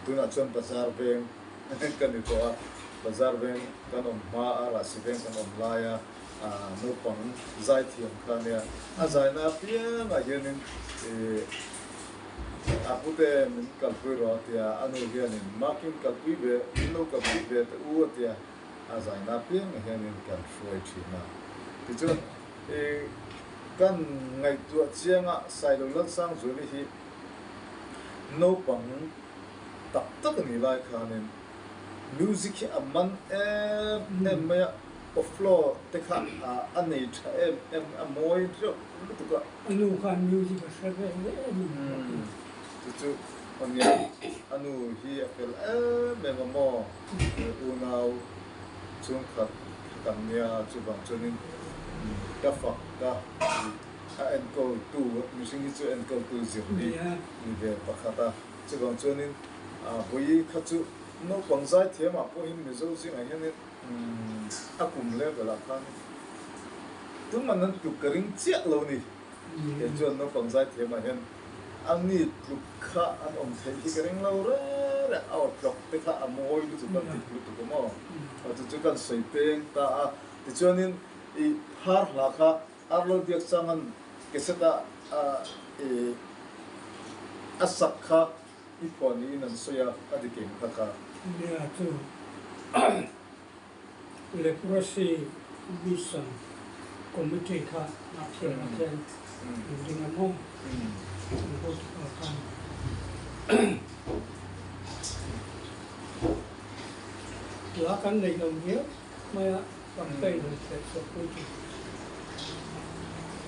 tunah chuan bazar veng ka ni tawh a, Bazar veng kan awm hma a, Rahsi veng kan awm laia naupang zaithiam kha a nia. A zaina apiangah hianin ih a pute min kalpui rawh a tia, a nu hianin Makin kalpui ve, min lo kalpui ve teh u a tia, a zaina apiangah hianin kan hruai thin a. Tichuan ih kan ngaihtuah chianga Sailo Lalsangzuali hi naupang tak tak a nih lai khanin music hi a man em em mai a, aw flow te kha a nei tha em em a mawi reuh lutuk a. A nu khan music a hre ve em em a ni bawk a. Chu chu a nia, a nu hi a fel em em a maw, unau chhungkhat kha kan nia chuvang chuanin ka fak ka a enkawltu mihring hi chu enkawltu zir hi ni ve pakhat a. Chuvang chuanin vawi kha chu naupang zaithiamah pawhin Mizo zingah hianin a kum level-ah khan tuman an tluk ka ring chiah lo ni. Kei chuan naupang zaithiamah hian a ni tluk kha an awm theih hi ka ring lo reng reng. A aw tlawk te kha a mawi lutuk a, dik lutuk a maw? Chu chu kan sawi peng ta a. Tichuanin i phar hla kha Arlo Biaksanga'n cassette-a a sak kha i phuah niin an sawi a, a dik eng kha kha. Nia chu Leprosy Mission Committee kha Hnahthliarah khian an ding a maw? An hotupa khan la kan nei lo viau mai a. Campaign han theh chhuah pui chu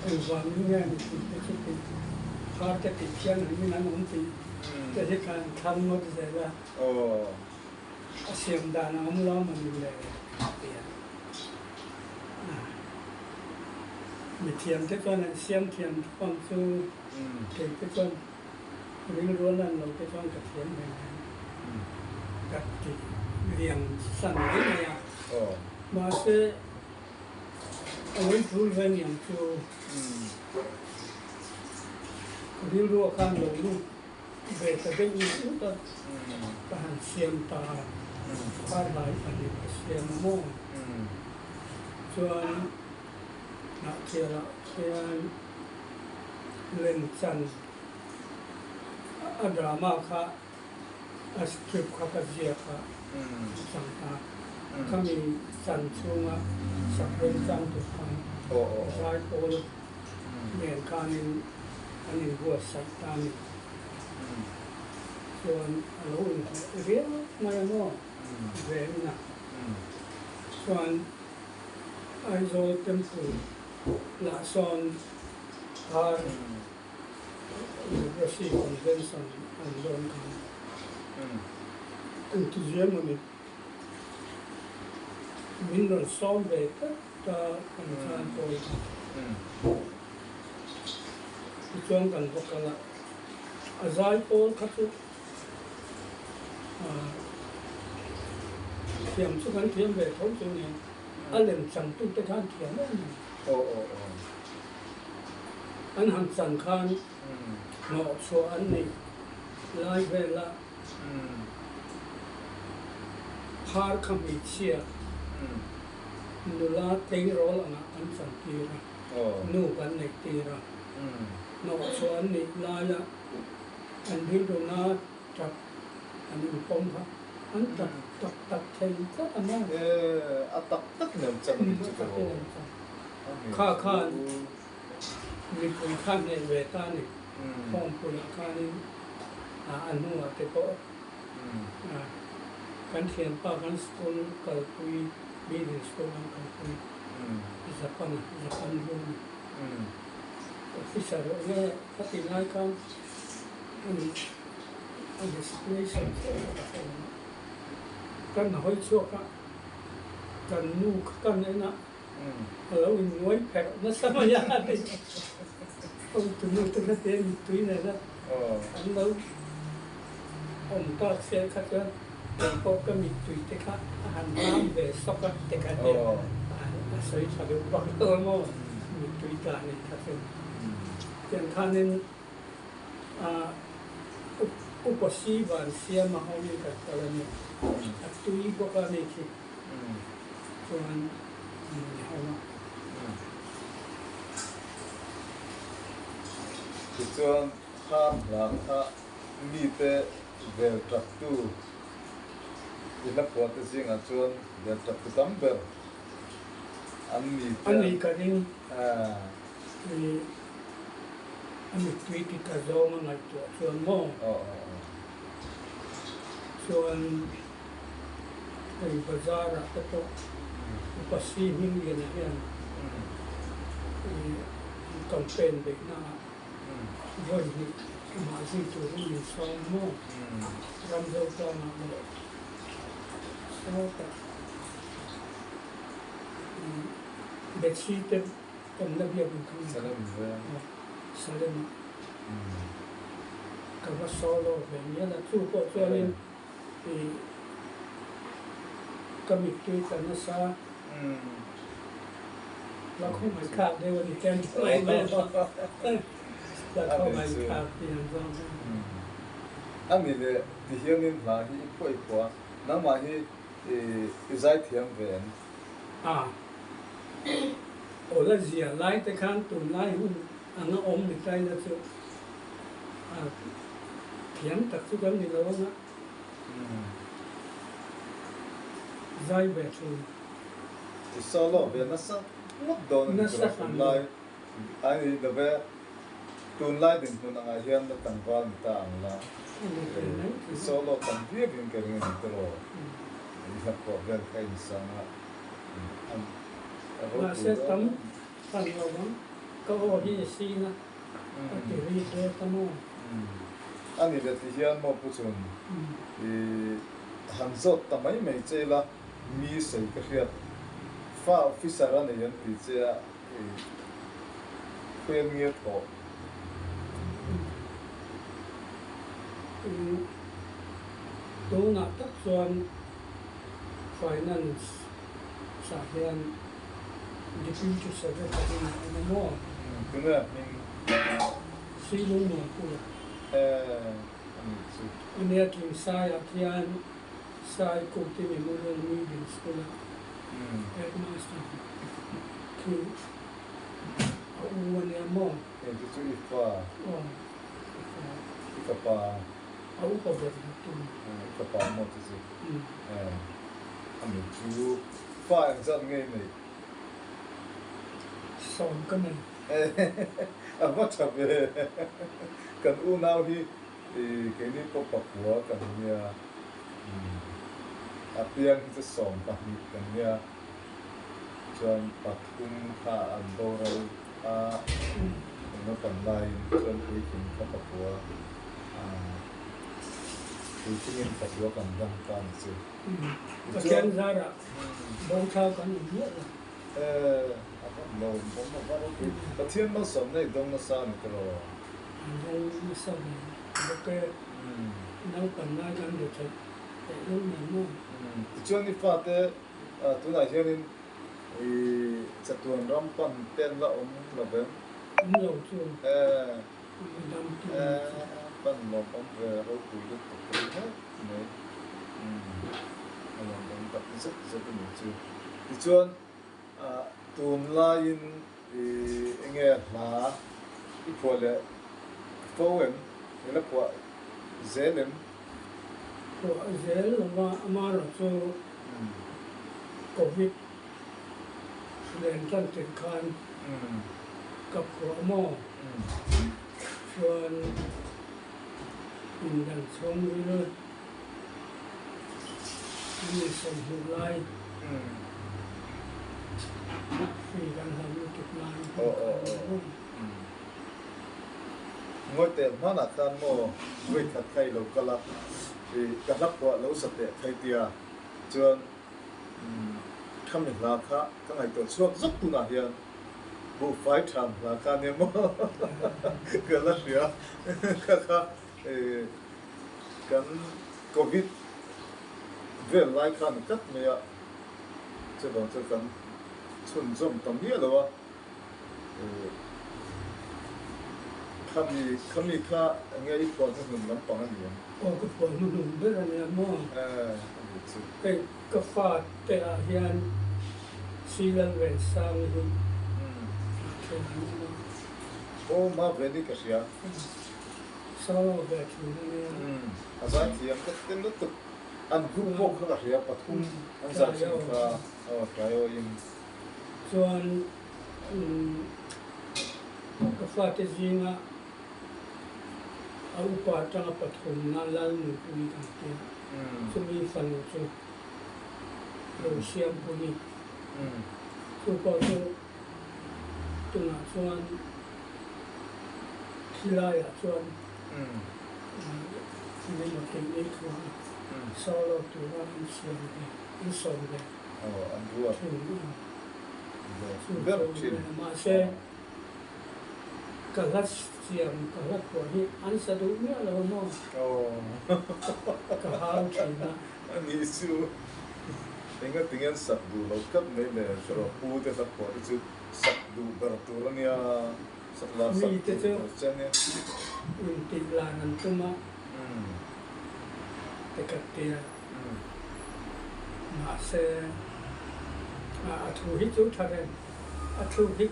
engvangin nge mipui te chu tih thar te tih thiang angin an awm tih te hi khan thlang ngawt zel a, a siam dan a awm lo mawni le ti a. Mithiam te chuan an siam thiam thawm chu kei te chuan rilru a lan lo te chuan ka thiam ve mai ka ti liam san mai mai a. Mahse, a uiphur ve niang chu ka rilru khan lo lut ve ta deuh ngut ngut a, ka han siam ta a, kharlai pahnih ka siam a maw? Chuan Hnahkhialah khian Lemchan a drama kha a script kha ka ziak a, a chang ta. Khami chan chhunga sak remchang tur khan zaipawl nen khanin an inbuatsaih ta a ni. Chuan a lo inhmeh viau mai a maw Vengna. Chuan Aizawl Temple lah sawn Ar. Leprosy Convention an dawn khan engtizia mawni min rawn sawm ve tlat a kan chan pawl kha. Tichuan kan va kal a, a zai pawl kha chu thiam chu kan thiam ve tho chu nia, a lem changtute khan thiam em em. An han chan khan hnawh chhuah an neih lai vela phar kha hmeichhia nula tleirawl angah kan chan tir a, nu kan neih tir a. Hnawh chhuah an neih laia an rilruna tap an inpawm kha an tap tak tak thei tlat a maw? A tak tak nem chan a ni chu ka rawh. Kha khan mipui kha hnaih ve ta a ni. Khawmpuiah khanin a hnuah te pawh kan thianpa kan school kalpui middle school kan kalpui Japan Japan room officer enge ka tih lai khan a designation chiah pawh ka hre lo a. Kan hawi chhuak a, kan nu kha kan en a. A lo innuai pherh nasa mai a ti. Hotu te kha te mittui nena an lo awm tak se kha chuan kei pawh ka mittui te kha a han ram ve sawk a te kha te a sawi tha deuh vak lo a maw mittui tla nei kha chuan. Tiang khanin Upa si van siama hovin kan kal a ni. A tui bawk a ni khi chuan min ni ho a. Tichuan kham hla kha mite vel traktu i hla phuahte zingah chuan vel traktu tam ber an ni te A ni ka ring. A mittui ti ta zawng a ngaihtuah chuan maw? Chuan hei bazar ah te pawh Upa Si Hmingliana hian an campaign beihna ah vawi hnih amah zui turin min sawm maw? Ramzotlang ah leh sawtah Bethsy te Awmna biak in kha Salem veng. Salem ah ka va solo ve mial a, chu pawh chuanin ih ka mittui tla nasa la khawngaih thlak deuh a ni tlem mai mai a, la khawngaih thlak tih ang zawng hian. A ni leh ti hianin hla hi i phuah i phuah a, nangmah hi i zaithiam ve em? A Awla zia lai te khan tunlai hun anga awm ni taina chu a thiam tak chu kan ni lo anga zai ve thin. I solo ve nasa ngawt dawn a ni tura tunlai a ni lo ve, tunlai dinhmun angah hian la tlangval ni ta ang la, i solo tam viau in ka ring a ni tiraw, i hla pawh vel kha insang a. Mahse tam hran lo ang, ka aw hi i sin a, a ti ri hle ta maw? A ni le ti hian maw Pu Chun, i han zawt ta mai mai che ila, mi sawi ka hriat, fa officer a nei an ti che a, i khuian nge thawh? Tunah tak chuan Finance ah hian Deputy Secretary a awm a maw? Tunge a hming? Silung Muanpuia. Eh, a nih chu. Ania Tlingsaiah khian Sai Kuti Memorial Middle School-a Headmaster khi a u ania maw? Heng chu chu i fa. Aw, i fa. I fapa. A upa ber lutuk. I fapa maw chu chu. A mit chu fa engzat ngei nei? Sawm ka nei. A va tha ve. Kan unau hi keini pawh pakua kan nia. A piang hi chu 12 kan nia. Chuan pathum kha an boral a, naupang laiin chuan puitling kha pakua. Puitlingin pakua kan dang ta ni chu. Pathian zarah bothla kan awm miah lo. Eh, a va lawm awm a va ropui. Pathian malsawmna i dawng nasa a ni tiraw? An dawng nasa ve bawk e. Naupan lai kan be theih theih lo nen maw? Tichuan i fate tunah hianin i chatuan ram pan te an la awm lo vem? Awm lo chu. Eh. Pan lawmawm ve ropui lutuk ringawt mai. A lawmawm tak zet zet a ni chu. Tichuan tunlaiin enge hla i phuah leh fo em? I la phuah zel em? Phuah zel lo va, amaherawhchu Covid Hrilen tan tirh khan ka phuah maw? Chuan indan chhawng ril mi 20 lai hri kan hlam lutuk lai hun kha a ni maw? Ngawi teh hmanah khan maw vawi khat kha i lo kal a, ka hla phuah lo sa teh thei tia chuan Khami hla kha ka ngaihtuah chhuak zawk tunah hian buhfai tham hla kha ania maw ka la hria kha kha kan covid vel lai kha ni tlat mai a chuvang chu kan chhunzawm ta miah lo a kha. Khami khami kha enge i phuah hnuhnun lampang a ni em? Aw ka phuah hnuhnun ber a nia maw? Eh a ni chu. Hei ka fa te ah hian Silal Vensang hi a then an awm a. Aw ma Veni ka hria. Solo ve thin a nia. A zaithiam ka ti lutuk. An group pawh kha ka hria pathum an zai thin kha aw trio in. Chuan ka fate zinga a upa atanga pathumna Lalnupui kan tia chumi fanu chu Rosiampuii chu pawh chu tunah chuan khilaiah chuan engemaw tih ni thu a solo tura an siam ve an sawm ve thin a. Ber thin. Mahse, ka hla siam, ka hla phuah hi an sa duh miah lo maw? Ka hau thin a. A ni chu enga tinge an sak duh lo tlat mai le, erawh pu te hla phuah te chu sak duh ber tur a nia, sak la sak duh ber che a nia. Mite chu intih lan an tum a, te ka tia. Mahse, a thu hi chu tha reng, a thu hi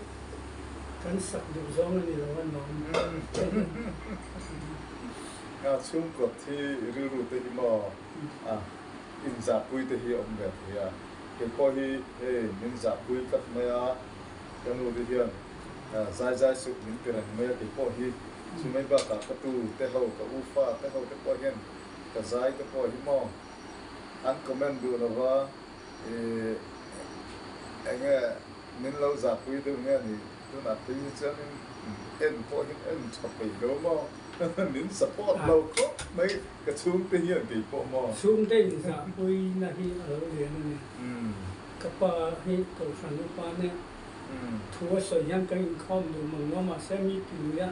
kan sak duh zawng a ni lo a nuam. A chhungkawt hi rilru te hi maw a inzahpui te hi a awm ve thei a, kei pawh hi hei min zahpui tlat mai a, ka nu te hian zai zai suh min ti reng mai a, kei pawh hi chumai bakah ka tu te ho, ka u fa te ho te pawh hian Ka zai te pawh hi maw an comment duh lova i enge min lo zahpui deuh nge ni tunah phei hi chuan in en pawh hi en tha peih lo maw min support lo khawp mai ka chhungte hian kei pawh maw. Chhungte in zahpui na hi a lo lian a ni. Ka pa hi Kohhran upa nia thu a sawi hian ka inkhawm duh mang lo mahse mi tih a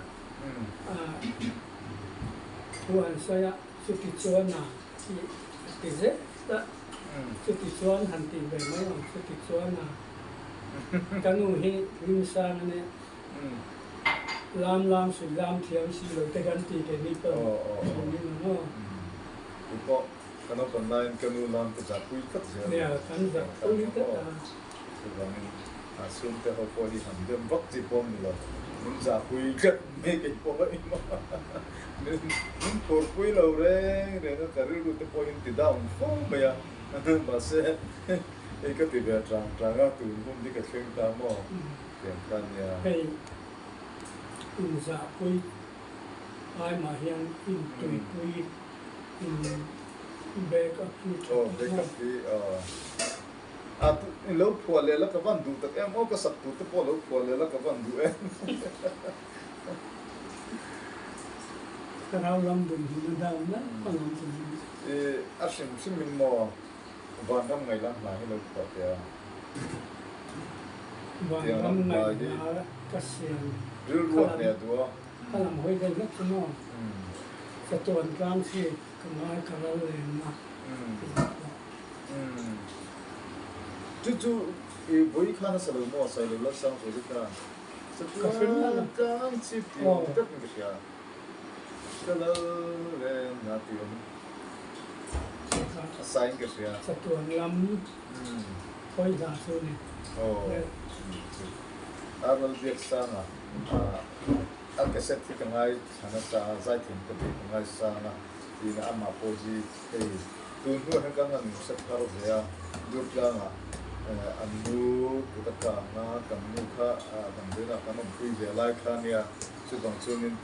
Thu han sawi a, chuti chuan a tih a ti zet a, chuti chuan han tih ve mai ang, chuti chuan a ka nu hi Hlimsang a nia, lam lam suih lam thiam si lo te kan ti ke ni pawh thin in ang aw. Tu pawh ka naupang laiin ka nu lam ka zahpui tlat zel a. Nia, kan zahpui tlat a. Chuvangin a chhungte ho pawh hi han dem vak chi pawh ni lo, min zahpui tlat mai kei pawh a inawm a, min phurpui lo reng reng a, ka rilru te pawh in ti down fo mai a, mahse hei ka ti ve tang tang a, tun hun hi ka thleng ta maw tiang kha nia. Hei inzahpui ai mah hian intuipui in back up hi tha tih maw? A i lo phuah leh la ka van duh tak em aw ka sak tur te pawh lo phuah leh la ka van duh em. Thlarau lam dun hmun a dam lai pang ang chu ni. I a hrim hrim in maw vanram ngaih lam hla hi lo phuah teh a. Vanram ngaih hla ka siam. Rilru a hneh duh a. Ka lam hawi deuh hlek chu maw. Chatuan tlang chi ka ngai ka ral lem a. Umm. Chu chu i vawi khan a sa lo maw sawi lo Lalsang Zuali khan Chatuan tlang chip tih awm tak in ka hria. Ka lal reng na tih awm a sa in ka hria. Chatuan lam hawi hla chu ni. Aw. Ar Lalbiaksanga a cassette hi ka ngai thla nasa a, zaithiam ka tih ka ngaisang a tiin amah pawh hi hei Tun hnuah hian kan han hre thar ve a, Durtlangah an nu kut a kang a, kan nu kha damdawiinah kan awmpui ve lai kha a nia, chuvang chuanin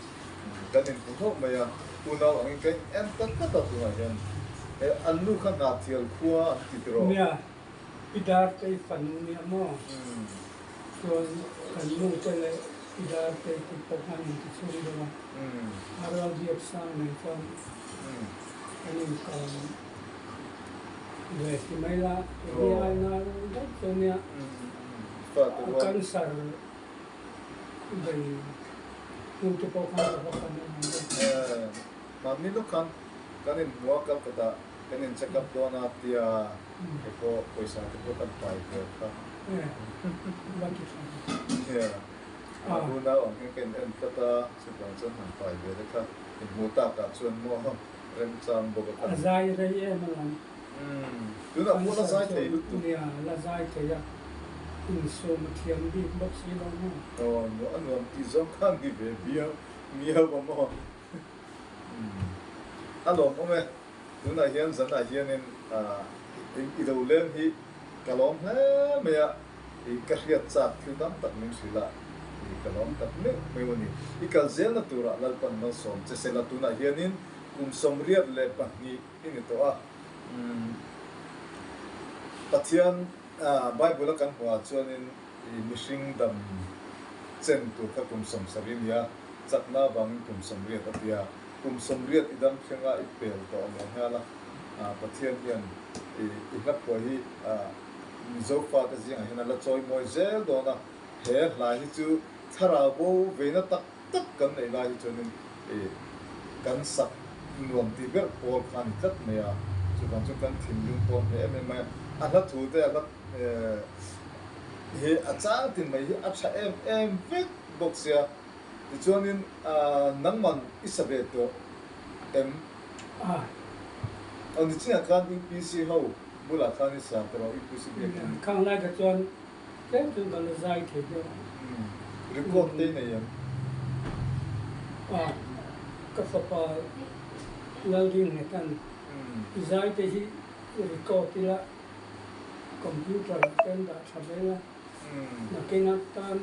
kan inhmu hlauh mai a, unau angin ka in en ta tlat a tunah hian an nu kha Hnathial khua an ti tiraw? Nia, i Dartei fanu nia maw? Chuan kan nu te leh i Dartei te pawh khan an ti chhung deuh a, a ral biak sang nei chuan Kan inkawm ve ti mai la, hi ai ngai daih chu nia, a cancer bei hnu te pawh khan ka va pan em ang deuh. Mahni lawk khan kan inhmu a, Calcutta kan in check up dawn a tia kei pawh pawisa te pawh kan pai ve kha. Va ti tha. Yeah. Unau ang hian ka in en tlat a, chuvang chuan han pai ve te kha inhmuh takah chuan maw remchang bawk a kan. A zai rei em alawm. Umm, tunah pawh la zai thei lutuk. Nia, la zai thei a, insum a thiam bik bawk si lo maw. Aw, a nuam tih zawng khan ni ve viau miau a maw. Umm, a lawmawm e. Tunah hian zanah hianin i lo leng hi ka lawm hle mai a, i ka hriat chak thil tam tak min hrilh a, i ka lawm tak meuh meuh a ni. I kal zelna turah Lalpan malsawm che sela tunah hianin kum 82 i ni tawh a, Pathian Bible a kan hmuhah chuanin i mihring dam chen tur kha kum 70 a ni a, chakna avangin kum 80 a ti a. Kum 80 i dam thlenga i pel tawh ang hial a, Pathian hian i hla phuah hi Mizo fate zingah hian a la chawimawi zel dawn a, he hla hi chu thlarau bo veina tak tak kan neih lai hi chuanin kan sak nuam tih ber pawl kha a ni tlat mai a, chuvang chuan kan thinlung pawh a hneh em em mai a, a hla thu te a hla hi a chang tin mai hi a tha em em vek bawk sia. Tichuanin nangman i sa ve tawh em? Aw nichinah khan UPC ho bulah khan i sa tawh a, UPC biakin. Khang lai kha chuan tlem chu ka la zai thei deuh a. Record te i nei em? A, ka fapa Laldinghnetan i zai te hi record ila computer ah ten dah tha vel a. Nakinah tan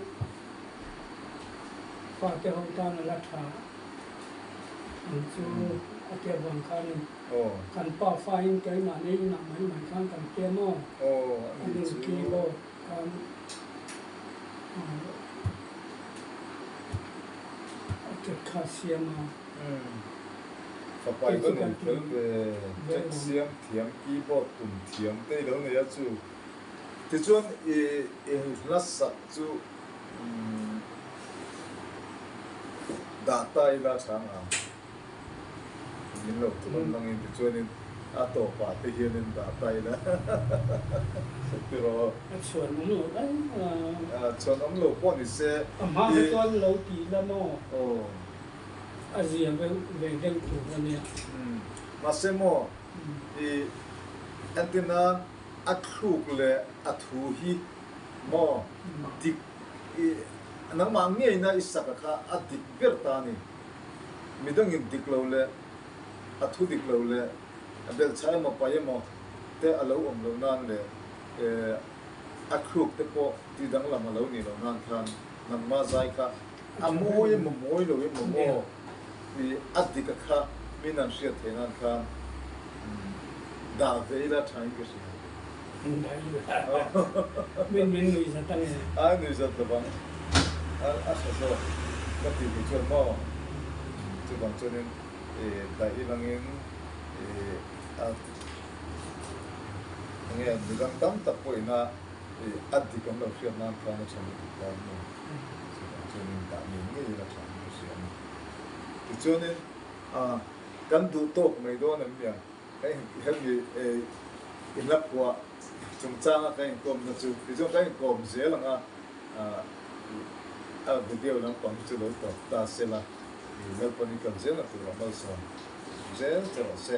fate ho tan a la tha ang chu a tia vang khanin kan pa fain keimahni inah mai mai khan kan tia maw an in keyboard khan a tet kha siam a. Fapa i va nei fel ve, tet siam thiam keyboard tum thiam te i lo nei a chu. Tichuan i hla sak chu dah ta ila chang ang min lo thun langin tichuanin a tawpah te hianin dah ta ila tiraw. A chhuan awm lo daih a. A chhuan awm lo pawh ni se. A hma kha chuan lo ti la maw? Aw. A zia ve deuh tur a nia. Mahse maw i entirna A thluk leh a thu hi maw dik i nangmah ngeina i saka kha a dik ber ta a ni. Midangin dik lo leh a thu dik lo leh a belhchhah emaw pai emaw te a lo awm loh nan leh a thluk te pawh ti danglam a lo nih loh nan khan nangmah zai kha a mawi emaw mawi lo emaw maw i a dik a kha min an hriat theih nan khan dah ve ila tha in ka hria. Dah ila min min nui zat ang e. A nui zat lo vang a a tha zawk ka tih duh chuan maw chuvang chuanin i dah ilangin i a enge midang tam tak pawhina i a dik an lo hriat nan khan a tha lutuk ta maw. Chuvang chuanin dah ngei ngei ila tha ang ka hria a ni. Tichuanin kan duh tawk mai dawn em nia, hemi inlaphuah chungchanga kan inkawmna chu tichuan kan inkawm zel ang a, a video lampang hi chu lo tawp ta se la, Lalpan i kal zelna turah malsawm zel che rawh se.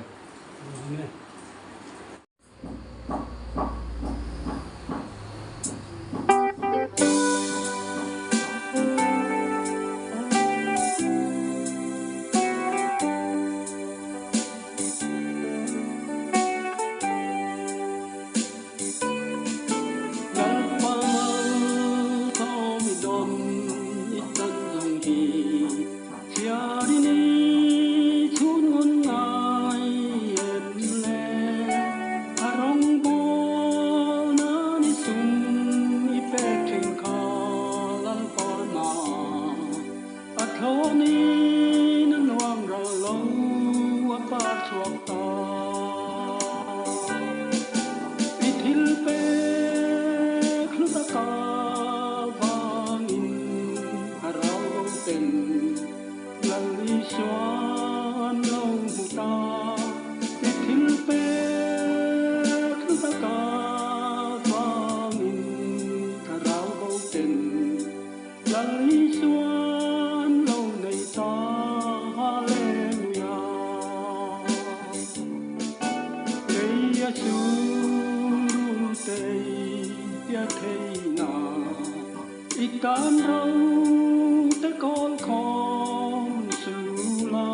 Lal Isuan lo nei ta Hallelujah. Lei a sur te tia thei na i tan ro te kawl khawm su la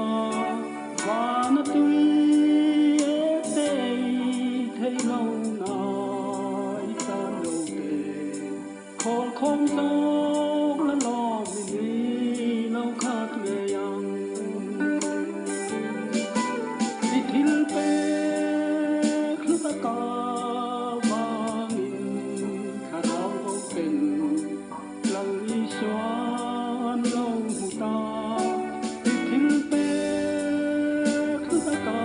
van a tui e te thei lo na i tan ro te khawl khawm zawk la lawm i ni lo khat ngei ang. I thil pek hlu taka vangin thlarau bo ten Lal Isuan lo hmu ta. I thil pek hlu taka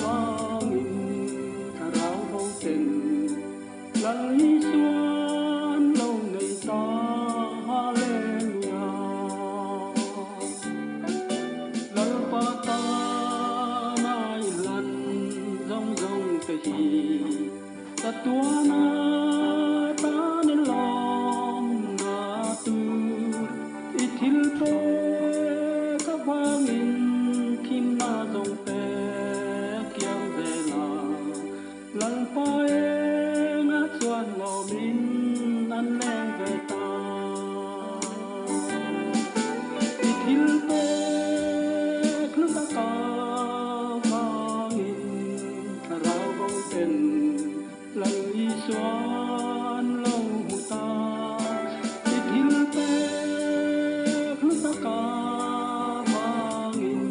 vangin thlarau bo ten Lal Isuan lo nei ta. Hallelujah. Lalpa tana i hlan zawng zawng te hi chatuana tan i lawm na tur i thil pek avangin thimna zawng te kiang zela Lalpa enga chuan lawmin an leng ve ta. I thil pek hlu taka vangin thlarau bo ten Lal Isuan lo hmu ta. I thil pek hlu taka vangin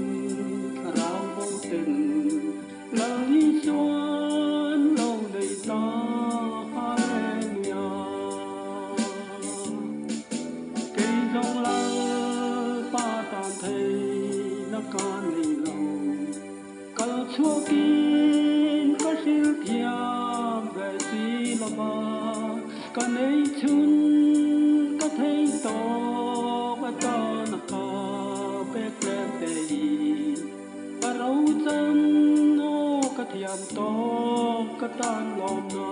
thlarau bo ten Lal Isuan lo nei ta. Hallelujah. Kei zawng Lalpa tan thei na ka nei lo, kal chhuakin ka hril thiam ve si lo va, ka nei chhun ka thei tawk atana ka pek lem te hi ka ro chan aw ka thiam tawk ka tan lawm na.